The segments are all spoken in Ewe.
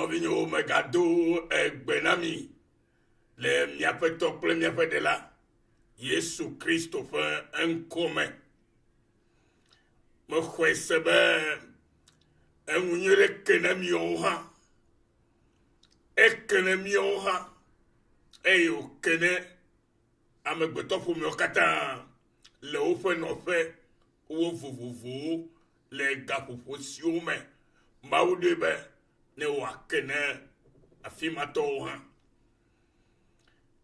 Nɔvinyewo, megado egbe na mi le míaƒe Tɔ kple míaƒe Ɖela Yesu Kristo ƒe ŋkɔ me. Mexɔe se be enu nyui ɖe ke na miawo hã. Eke na miawo hã eye wòke ne amegbetɔƒomewo katã le woƒe nɔƒewo vovovowo le gaƒoƒo siwo me Mawu ɖoe be ne wòake ne afi ma tɔwo hã.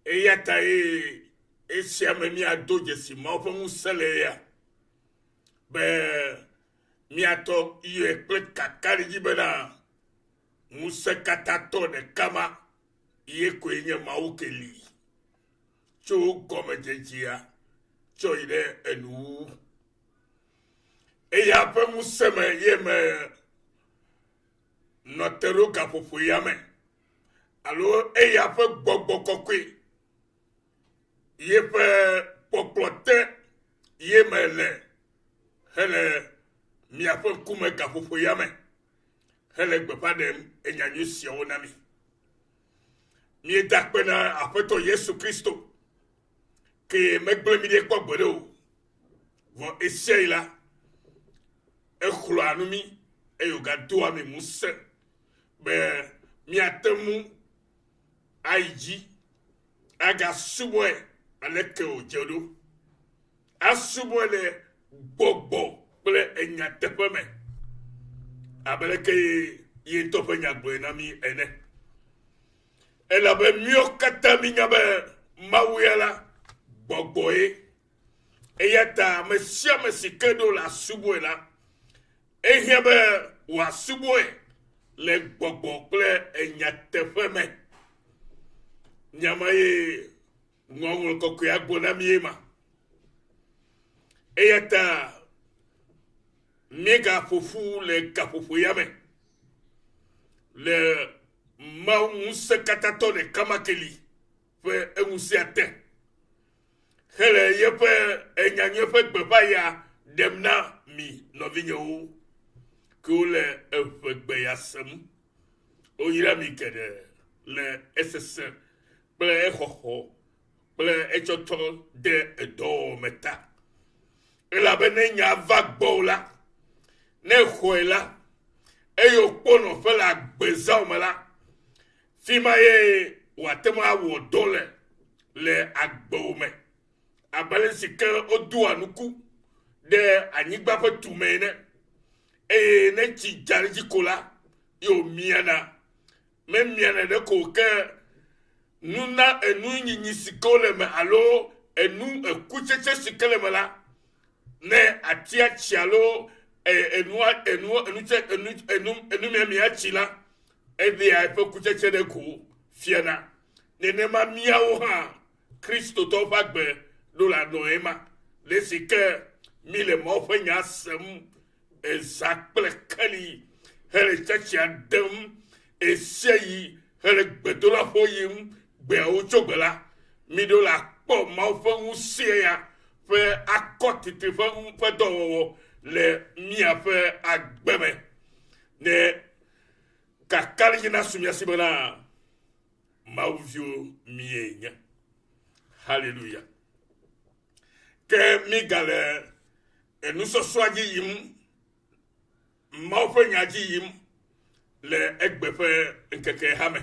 Eya tae esia me míado dzesi Mawu ƒe ŋusẽ le ya be míatɔ yɔe kple kakaɖedzi bena ŋusẽkatãtɔ ɖeka ma ye koe nye Mawu ke li tso gɔmedzedzea tsɔ yi ɖe enuwuwu. Eya ƒe ŋusẽ me ye me nɔ te ɖo gaƒoƒo ya me alo eya ƒe gbɔgbɔ kɔkɔe yeƒe kpɔkplɔ te ye me le hele miaƒe ŋkume gaƒoƒo ya me hele gbeƒã ɖem enya nyui siawo na mi. Míeda akpe na Aƒetɔ Yesu Kristo ke megblẽ mi ɖe kpɔ gbeɖe o. Vɔ ɣesiaɣi la, exlɔ̃a nu mí eye wògadoa mí ŋusẽ be míate ŋu ayi dzi agasubɔe aleke wòdze ɖo. Asubɔe le gbɔgbɔ kple enyateƒe me abe leke ye ŋutɔ ƒe nya gblɔe na mí ene. Elabe míwo katã mínya be Mawu ya la, gbɔgbɔe. Eya ta ame sia ame si ke ɖo le asubɔe la, ehiã be wòasubɔe le gbɔgbɔ kple enyateƒe me. Nya ma ye Ŋɔŋlɔ Kɔkɔea gblɔ na mí ema. Eya ta míegaƒo ƒu le gaƒoƒo ya me le Mawu ŋusẽkatãtɔ ɖeka ma ke li ƒe eŋusẽa te hele yeƒe enyanyui ƒe gbeƒã ya ɖem na mi nɔvinyewo kewo le eŋegbe ya sem. Woyra mi geɖe le esese kple exɔxɔ kple etsɔtsɔ de edɔwɔwɔ me ta. Elabe ne nya va gbɔwò la, ne exɔe la, eye wòkpɔ nɔƒe le agbezãwo me la, fi ma ye wòate ŋu awɔ dɔ le le agbewò me abe ale si ke wodoa nuku ɖe anyigba ƒe tume ene. Eye ne tsi dza ɖe edzi ko la, ye wòmiana. Memiana ɖe ko o ke nuna enunyinyi si ke wole eme alo enu ekutsetse si ke le eme la, ne atia tsi alo enua enu enu tse enu enu enumiamia tsi la, eɖea eƒe kutsetse ɖe go fiana. Nenema míawo hã Kristotɔwo ƒe agbe ɖo la nɔ ema. Le esi ke mí le Mawu ƒe nya sem ezã kple keli hele tsɛtsɛa dem ɣesiaɣi hele gbedoɖaƒo yim gbeawo tso gbe la, míɖo la kpɔ Mawu ƒe ŋusẽ ya ƒe akɔtitri ƒe ƒe dɔwɔwɔ le míaƒe agbe me. Ne kakaɖedzi nasu mía si bena Mawu viwo míenye. Haleluya. Ke mígale enusɔsrɔ̃a dzi yim, Mawu ƒe nya dzi yim le egbe ƒe ŋkeke ha me.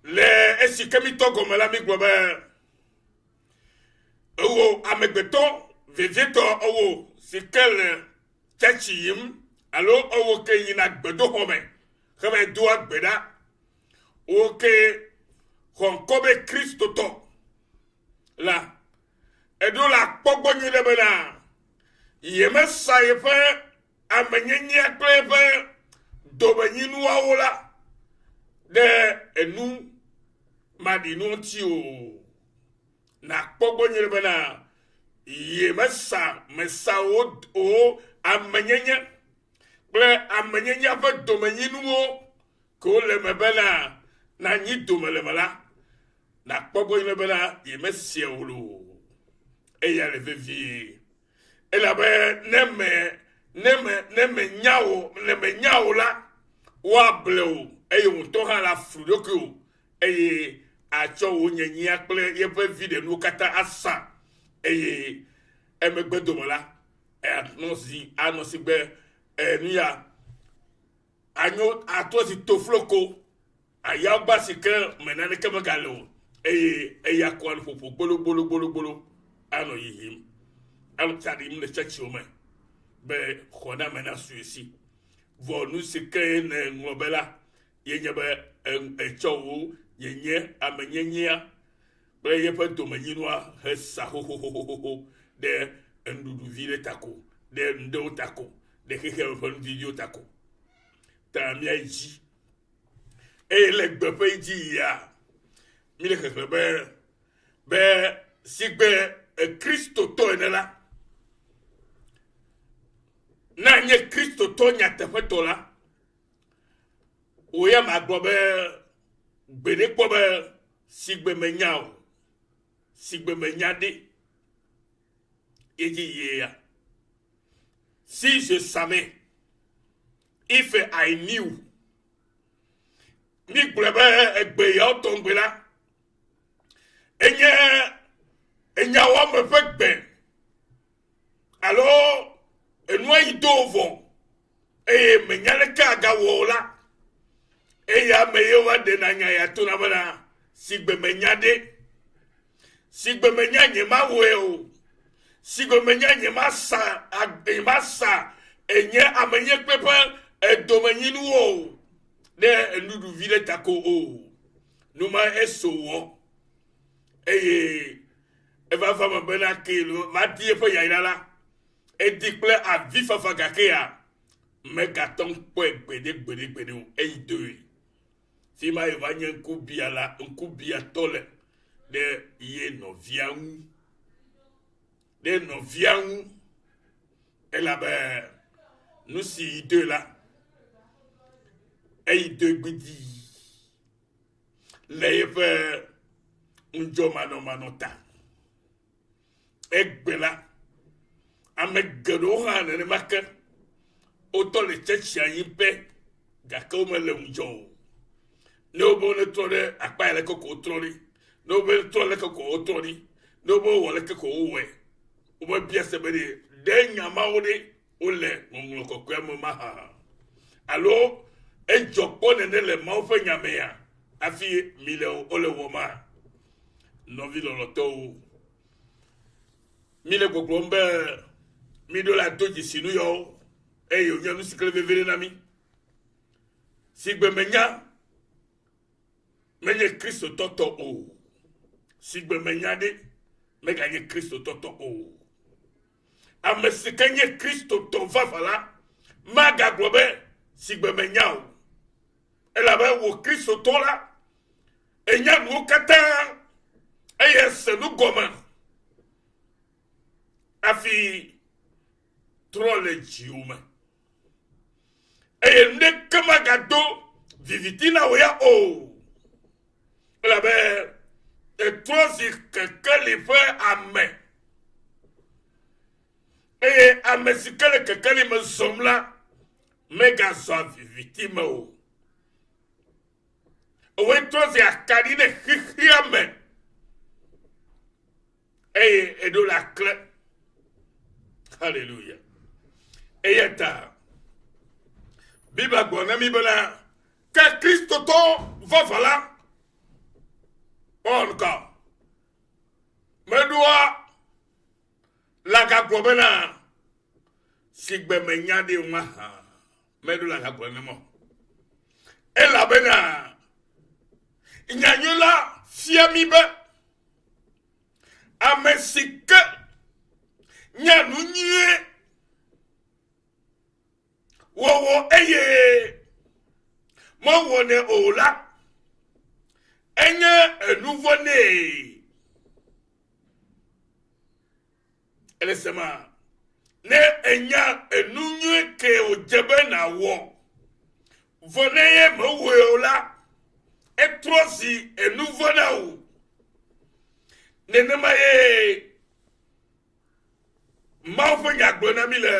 Le esi ke mítɔ gɔme la, mígblɔ be ewò amegbetɔ vevietɔ ewò si ke le tsɛtsi yim alo ewò ke yina gbedoxɔ me heva doa gbe ɖa. Wò ke xɔ ŋkɔ be Kristotɔ la, eɖo la kpɔ gbɔ nyuie bena yemesa yeƒe amenyenyea kple eƒe domenyinuawo la ɖe enu maɖinu ŋuti o. Nakpɔ gbɔ nyuie bena yemesa mesa wo wo amenyenye kple amenyenyea ƒe domenyinuwo ke wole eme bena nanyi dome le me la, nakpɔ gbɔ nyuie bena yemesia o loo. Eya le vevie. Elabe ne me ne me ne menya o ne menya o la, Woable wò eye wò ŋutɔ hã laflu ɖokuiwò eye atsɔ wò nyenyea kple yeƒe viɖenuwo katã asa eye emegbe dome la, anɔ zi anɔ sigbe enu ya anyo atrɔ zi tofloko ayagba si ke me naneke megale o eye eya ko anɔ ƒoƒo gbologbologbologbolo anɔ yiyim anɔ tsa ɖim le tsɛtsiwo me be xɔname nasu ye si. Vɔ nu si ke ne ŋlɔ be la ye nye be etsɔ wò nyenye amenyenyea kple yeƒe domenyinua hesa xoxoxoxoxo ɖe enuɖuɖu vi ɖe ta ko, ɖe nu ɖewo ta ko, ɖe xexea me ƒe nudidiwo ta ko. Ta míayi dzi. Eye le gbe ƒe dzi yia, míle xexlẽ be be sigbe Kristotɔ ene la, ne anye Kristotɔ nyateƒetɔ la, wò ya magblɔ be gbeɖe kpɔ be sigbe menya o, sigbe menya ɖe ye dzi yie ya. Si je savais, if I knew. Mi gblɔe be egbe yawo tɔŋgbe la, enye enyawɔame ƒe gbe alo enua yi do vɔ eye menya leke agawɔ o la, eya me ye woava ɖena nya ya tona bena sigbe menya ɖe, sigbe menya nyemawɔe o, sigbe menya nyemasa nyemasa enye amenyekpe ƒe edomenyinuwo o ɖe enuɖuɖu vi ɖe ta ko o. Numa eso wɔ eye eva va me bena ke va di eƒe yayra la, edi kple avifafa gakea megatɔ ŋu kpɔe gbeɖe gbeɖe gbeɖe o. Eyi doe. Fi ma ye va nye ŋkubiala ŋkubiatɔ le ɖe ye nɔvia ŋu. Ɖe nɔvia ŋu elabe nu si yi doe la eyi doe gbidii le yeƒe ŋudzɔmanɔmanɔ ta. Egbe la, ame geɖewo hã nenema ke wotɔ le tsɛtsia yim pɛ gake womele ŋudzɔ o. Ne wobe wonetrɔ ɖe akpa ya leke ko wotrɔ ɖi, ne wobe trɔ leke ko wotrɔ ɖi, ne wobe wowɔ leke ko wowɔe. Womebia se be ɖe ɖe nya mawo ɖe wole ŋɔŋlɔ kɔkɔea me mahã alo edzɔ kpɔ nene le Mawu ƒe nya mea hafi mi le wole wɔ ma. Nɔvi lɔlɔtɔwo, mi le gbɔgblɔm be mi ɖo la do dzesi nu yawo eye wònye nu si ke le veve ɖe na mi. Si gbe menya menye Kristotɔ tɔ o. Si gbe menya ɖe meganye Kristotɔ tɔ o. Ame si ke nye Kristotɔ vavã la magagblɔ be si gbe menya o. Elabe wò Kristotɔ la, ènya nuwo katã eye èse nu gɔme hafi trɔ le dziwò me. Eye nu ɖeke magado viviti na wò ya o. Elabe ètrɔ zi kekeli ƒe ame. Eye ame si ke le kekeli me zɔm la, megazɔa viviti me o. Ewɔe trɔ zi akaɖi ɖe xexea me eye eɖo la klẽ. Hallelujah. Eya ta Biblia gblɔ na mí bena ke Kristotɔ vavã la Paul ka meɖoa la gagblɔ bena si gbe menya ɖe o mahã meɖo la gagblɔ ne mɔ elabena nyanyui la fia mí be ame si ke nya nu nyuie wɔwɔ eye mewɔnɛ o la enye enuvɔ nɛ. Ele sema ne ènya enu nyui ke wòdze be nàwɔ, vɔ ne ye mewɔe o la, etrɔ zi enu vɔ̃ na wò. Nenema ye Mawu ƒe nya gblɔ na mí le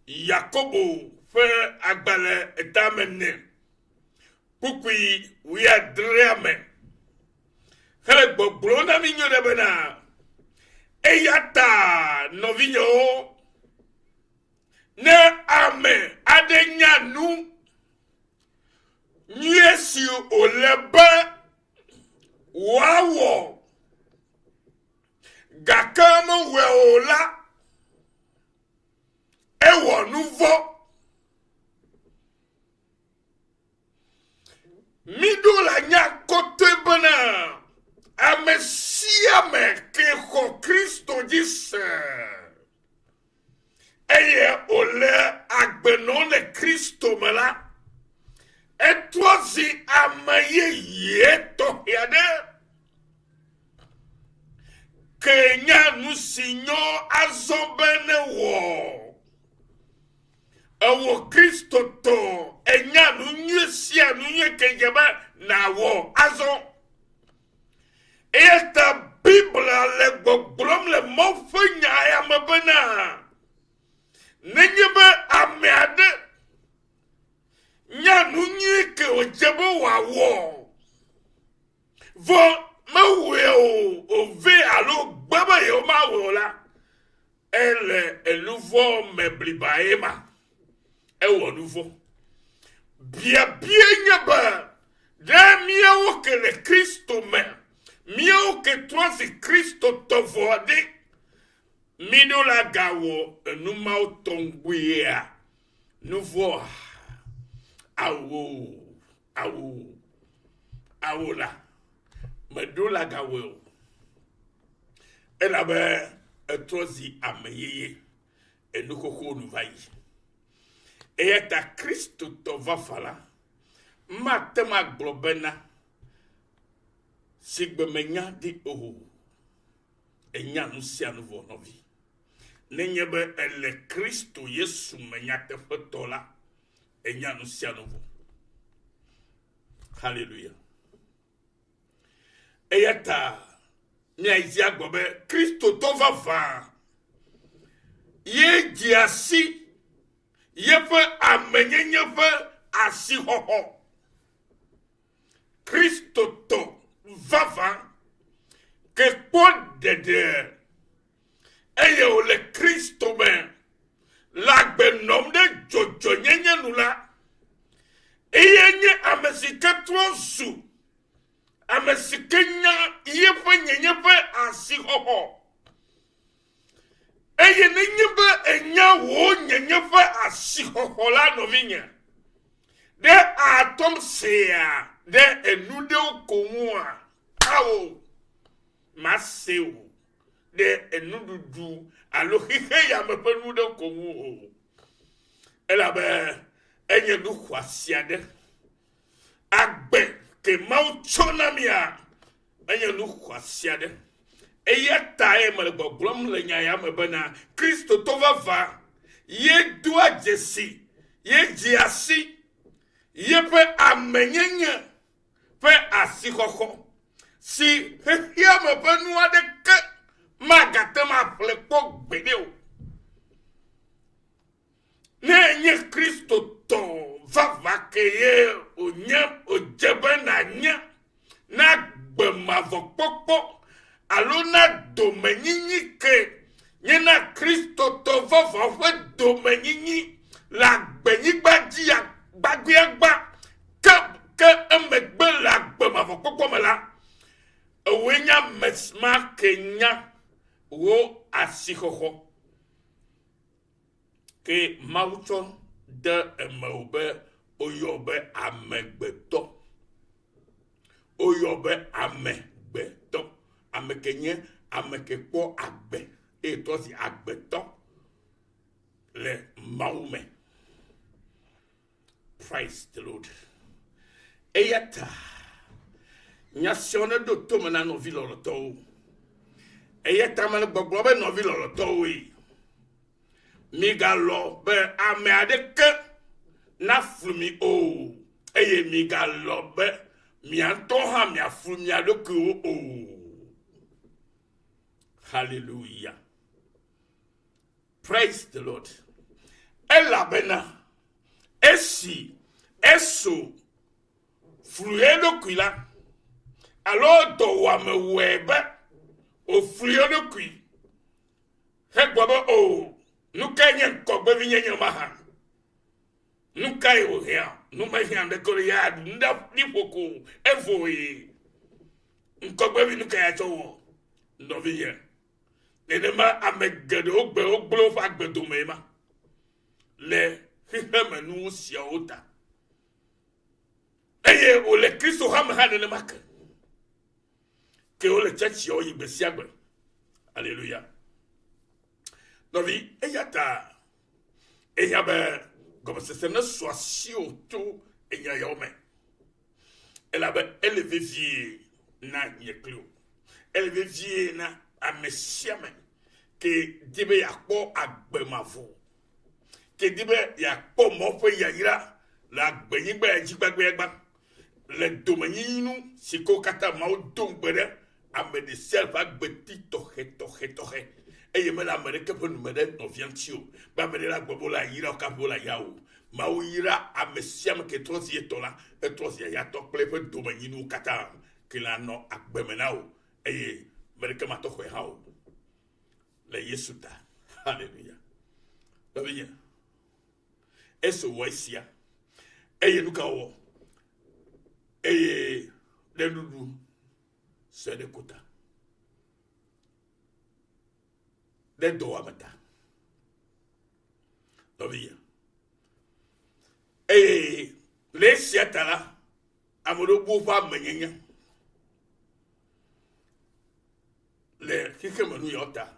Yakobo ƒe agbalẽ etame ne. kpukpui wuiadrea me hele gbɔgblɔm na mí nyuie ɖe bena, Eya ta nɔvinyewo, ne ame aɖe nya nu nyuie si wòle be wòawɔ gake mewɔe o la, ewɔ nu vɔ̃. Míɖo la nya kɔtɔe bena ame sia ame ke xɔ Kristo dzi se eye wòle agbe nɔm le Kristo me la, etrɔ zi ame yeye tɔxɛ aɖe ke nya nu si nyɔ azɔ be newɔ. Ewò Kristotɔ, ènya nu nyui sia nu nyui ke dze be nàwɔ azɔ. Eya ta Biblia le gbɔgblɔm le Mawu ƒe nya ya me bena, nenye be ame aɖe nya nu nyui ke wòdze be wòawɔ, vɔ mewɔe o, wòvee alo gbe be yewomawɔe o la, Ele enuvɔ me blibae ma. Ewɔ nuvɔ. Biabia nye be, ɖe míawo ke le Kristo me, míawo ke trɔ zi Kristotɔ vɔ ɖe, míɖo la gawɔ enu mawo tɔŋgbuia? Nuvɔa? Awo, awo, awo la, meɖo la gawɔe o. Elabe etrɔ zi ame yeye, enu xoxo nu va yi. Eya ta Kristotɔ vavã la mate ŋu agblɔ bena, Sigbe menya ɖi o. Ènya nu sia nu vɔ, nɔvi. Nenye be èle Kristo Yesu me nyateƒetɔ la, ènya nu sia nu vɔ. Haleluya. Eya ta míayi dzi agblɔ be Kristotɔ vavã ye dzea si yeƒe amenyenye ƒe asixɔxɔ. Kristotɔ vavã ke kpɔ ɖeɖe eye wòle Kristo me le agbe nɔm ɖe dzɔdzɔnyenye nu la, eye nye ame si ke trɔ zu ame si ke nya yeƒe nyenye ƒe asixɔxɔ. Eye nenye be ènya wò nyenye ƒe asixɔxɔ la, nɔvinye, ɖe atɔm sea ɖe enu ɖewo ko ŋua? Ao, mase o ɖe enuɖuɖu alo xexe ya me ƒe nu ɖewo ko ŋu o. Elabe enye nu xɔasi aɖe. Agbe ke Mawu tsɔ na mía enye nu xɔasi aɖe. Eya tae mele gbɔgblɔm le nya ya me bena Kristotɔ vavã ye doa dzesi, ye dzea si yeƒe amenyenye ƒe asixɔxɔ si xexeame ƒe nu aɖeke magate ŋu aƒle kpɔ gbeɖe o. Ne enye Kristotɔ vavã ke ye wònye wòdze be nànye na agbe mavɔ kpɔkpɔ alo na domenyinyi ke nye na Kristotɔ vavã ƒe domenyinyi le agbenyigba dzi gbagbiagba ke ke emegbe le agbe mavɔ kpɔkpɔ me la, ewòe nye ame ma ke nya wò asixɔxɔ. Ke Mawu tsɔ de eme wò be woyɔ be amegbetɔ. Woyɔ be amegbetɔ. Ame ke nye ame ke kpɔ agbe eye trɔ zi agbetɔ le Mawu me. Praise the Lord. Eya ta nya siawo neɖo tome na nɔvi lɔlɔtɔwo. Eya ta mele gbɔgblɔ be nɔvi lɔlɔtɔwoe. Migalɔ be ame aɖeke naflu mi o, eye migalɔ be mia ŋutɔ hã miaflu mia ɖokuiwo o. Hallelujah. Praise the Lord. Elabena esi Esau wòflu eɖokui la, alo dɔwɔame wɔe be wòflu eɖokui hegblɔ be, O, nu kae nye ŋgɔgbevinyenye mahã? Nu kae wòhiã? Nu mehiã ɖeke o, ya aɖu nu ɖe ɖi ƒo ko evoe. Ŋgɔgbevi nu kae atsɔ wɔ? Nɔvinye, nenema ame geɖewo gbe wogblẽ woƒe agbe dome ma le xexemenuwo siawo ta. Eye wòle Kristo hame hã nenema ke. Ke wole tsɛtsiawo yi gbe sia gbe. Aleluya. Nɔvi, eya ta ehiã be gɔmesese nesu asiwò tso enya yawo me. Elabe ele vevie na nye kpli wò. Ele vevie na ame sia ame ke di be yeakpɔ agbe mavɔ, ke di be yeakpɔ mɔ ƒe yayra le agbenyigba ya dzi gbagbeagba le domenyinu si ke wo katã Mawu do ŋugbe ɖe ame ɖe sia ƒe agbeti tɔxɛtɔxɛtɔxɛ eye mele ame ɖeke ƒe nume ɖe nɔvia ŋuti o be ame ɖe la gblɔ be wole ayra wo kaƒe wole aya o. Mawu yra ame sia ame ke trɔ zi etɔ la, etrɔ zi yayatɔ kple eƒe domenyinuwo katã ke la nɔ agbe me na wò eye ame ɖeke matɔ xɔe hã o le Yesu ta. Haleluya. Nɔvinye, esi wòwɔ esia eye nu ka wòwɔ? Eye ɖe nuɖuɖu sɔe ɖe kota ɖe dɔwɔame ta. Nɔvinye, eye le esia ta la, ame ɖewo bu woƒe amenyenye le xexeme nu yawo ta.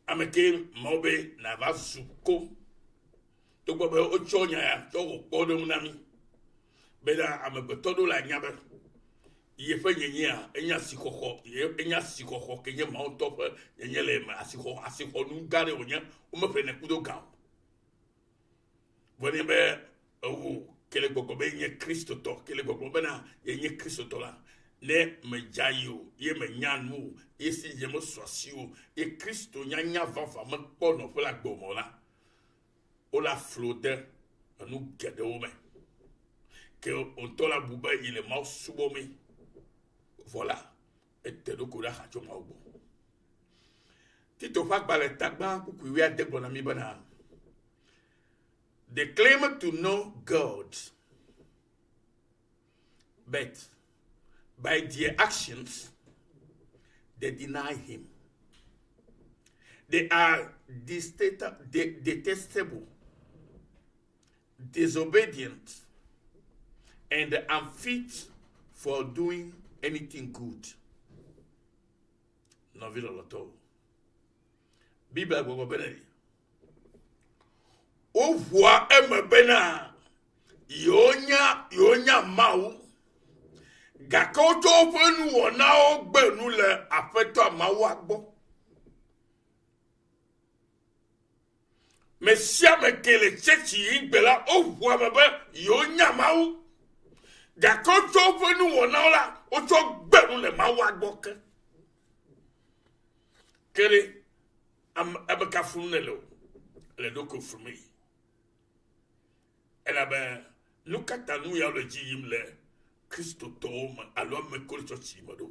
Ame ke Mawu be nàva zu ko. Togbɔ be wotsɔ nya ya tsɔ wɔ kpɔɖeŋu na mí bena amegbetɔ ɖo la nya be yeƒe nyenyea enye asixɔxɔ, enye asixɔxɔ ke nye Mawu ŋutɔ ƒe nyenye le eme, asixɔ, asixɔnu gã ɖe wònye, womeƒlenɛ kudo ga o. Vɔ ne be ewò ke le gbɔgblɔ be yenye Kristotɔ, ke le gbɔgblɔ bena yenye Kristotɔ la, ne medza yi o, ye menya nu o, ye si dze mesu asi o, ye Kristo nyanya vavã mekpɔ nɔƒe le agbe me o la, wola flo de enu geɖewo me. Ke ŋutɔ la bu be yele Mawu subɔmee. Vɔ la, ete ɖokui ɖe axa tso Mawu gbɔ. Tito ƒe agbalẽ tagbã kpukpui wuiade gblɔ na mí bena, They claim to know God, but by their actions, they deny him. They are detestable, disobedient, and unfit for doing anything good. Nɔvi lɔlɔtɔwo, Biblia gbɔgbɔ bena woʋua eme bena yewonya yewonya Mawu, gake wotsɔ woƒe nuwɔnawo gbe nu le Aƒetɔa Mawua gbɔ. Me sia me ke le tsɛtsi yi gbe la, woʋua eme be yewonya Mawu, gake wotsɔ woƒe nuwɔnawo la, wotsɔ gbe nu le Mawua gbɔ ke. Ke ɖe ame ame ka flum nèle o? Ele ɖokuiwò flumee. Elabe nu ka ta nu yawo le dzi yim le Kristotɔwo me alo ame kewo le tsɔtsi me ɖo?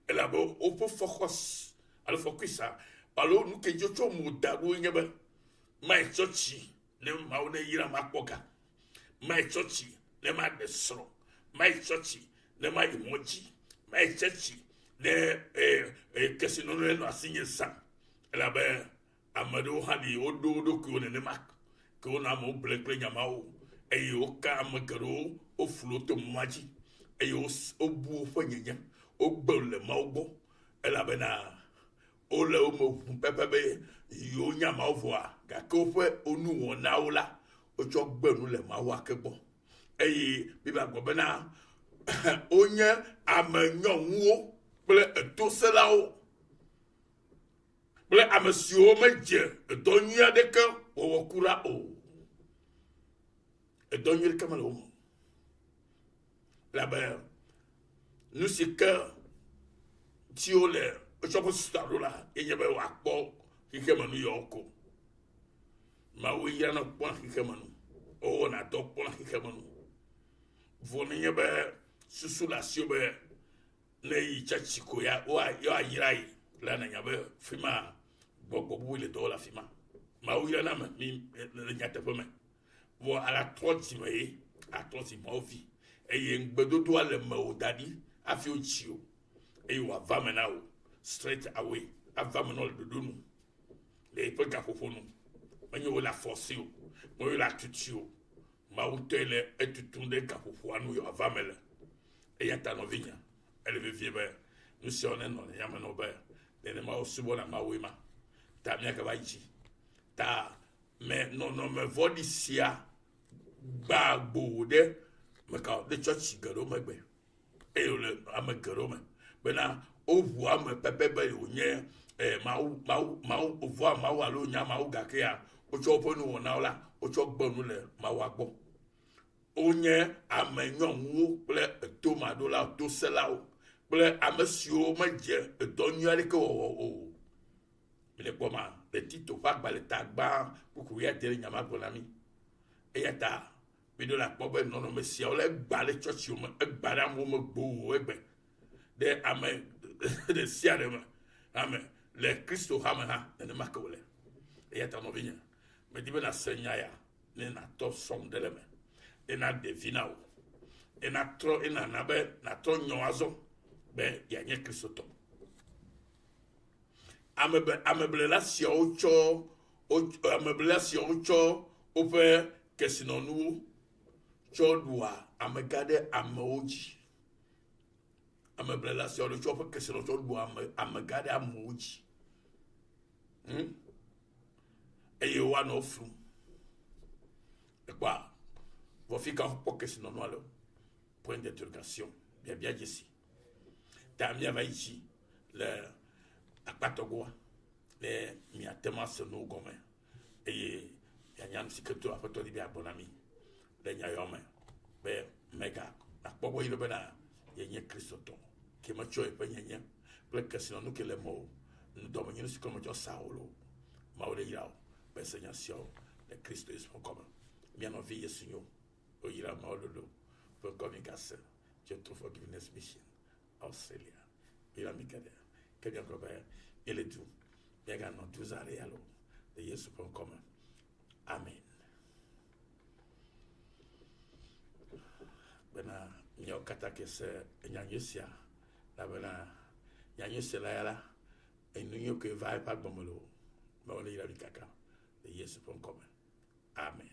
Elabe woƒe fɔxɔs alo fɔkuisa alo nu ke dzi wotsɔ mo da ɖo nye be mayi tsɔtsi ne Mawu ne yra makpɔ ga, mayi tsɔtsi ne maɖe srɔ̃, mayi tsɔtsi ne mayi mɔ dzi, mayi tsɔtsi ne eh, eh, kesinɔnu nenɔ asinye zã. Elabe ame ɖewo hã li woɖo wo ɖokuiwo nenema ke wonɔ amewo ble kple nya mawo eye woka ame geɖewo woflu wo to mɔ ma dzi eye wobu woƒe nyenye wogbe le Mawu gbɔ elabena wole wo me ʋum pɛpɛ be yewonya Mawu vɔa gake woƒe nuwɔnawo la wotsɔ gbe nu le Mawu ake gbɔ eye Biblia gblɔ bena wonye ame nyɔŋuwo kple etoselawo kple ame siwo medze edɔ nyui aɖeke wɔwɔ kura o. Edɔ nyui ɖeke mele wo me o. Elabe nu si ke dzi wole wotsɔ ƒe susu da ɖo la ye nye be wòakpɔ xexeme nu yawo ko. Mawu yrana kpɔna xexeme nu. Wowɔna dɔ kpɔna xexeme nu. Vɔ nenye be susu le asiwò be ne yi tsatsi ko ya woayra yi la nanya be fi ma gbɔgbɔ bubu le dɔwɔ le afi ma. Mawu yrana ame mi le nyateƒe me. Vɔ ala trɔ dzime ye atrɔ zi Mawu vi eye ŋugbedodoa le mewò da ɖi hafi wodzi wò eye wòava me na wò straight away ava me na wò le ɖoɖo nu le eƒe gaƒoƒo nu. Menye wò le afɔ si o, menye wò le atuti o. Mawu ŋutɔe le etutum ɖe gaƒoƒoa nu yewoava me le. Eya ta nɔvinye, ele vevie be nu siawo nenɔ le yame nɔ be nenema wosubɔna Mawue ma. Ta míagava yi dzi. Ta me nɔnɔme vɔ̃ɖi sia gbã gbo ɖe meka ɖe tsɔtsi geɖewo megbe. eye wòle ame geɖewo me bena woʋu ame pɛpɛ be wònye eh, mawu mawu mawu vɔa mawu alo nya mawu gakea wotsɔ woƒe nuwɔnawo la wotsɔ gbe nu le mawua gbɔ wonye ame nyɔnuwo kple etomaɖolawo toselawo kple ame siwo medze edɔ nyui aɖeke wɔwɔ o mile kpɔ ma le tito ƒe agbalẽ ta gbã kpukpu ya te ɖe nya ma gblɔ na mí eya ta Miɖo la kpɔ be nɔnɔme siawo le egba ɖe tsɔtsiwo me, egba ɖe amewo me gboo egbe ɖe ame ɖe sia ɖe me ame le Kristo hame hã nenema ke wòle. Eya ta nɔvinye, medi be nàse nya ya ne nàtɔ sɔm ɖe le me, ne naɖe vi na wò, ne natrɔ, ne nàna be nàtrɔ nyɔ azɔ be yeanye Kristotɔ. Ame ameblela siawo tsɔ ameblela siawo tsɔ woƒe kesinɔnuwo tsɔ ɖua amegã ɖe amewo dzi. Ameblela siawo tsɔ woƒe kesinɔnu tsɔ ɖua ame amegã ɖe amewo dzi. Hmm? Eye woanɔ wo flum. Ekpɔa, vɔ fi ka wokpɔ kesinɔnua le o? Point d'interrogation. Biabia dzesi. Ta míava yi dzi le akpatɔgoa ne miate ŋu ase nuwo gɔme eye mianya nu si ke to Aƒetɔ di be yeagblɔ na mi le nya yawo me be mega akpɔ gbɔ yi le bena yenye Kristotɔ ke metsɔ yeƒe nyenye kple kesinɔnu ke le mewò dɔmenyinu si ke metsɔ sa wò loo. Mawu ɖe yra wò be se nya siawo le Kristo Yesu ƒe ŋkɔ me. Mía nɔvi Yesu nyo woyra Mawu lolo ƒe ŋkɔ mi gase tso True Forgiveness Mission Australia. Yra mi geɖe. Ke míagblɔ be míele du, míaganɔ du zã ɖe ya loo le Yesu ƒe ŋkɔ me. Amen. Bena míawo katã ke se enya nyui sia, elabena nya nyui sia la ya la, enu nyui koe va eƒe agbe me loo. Mawu ne yra mi kaka le Yesu ƒe ŋkɔ me. Amen.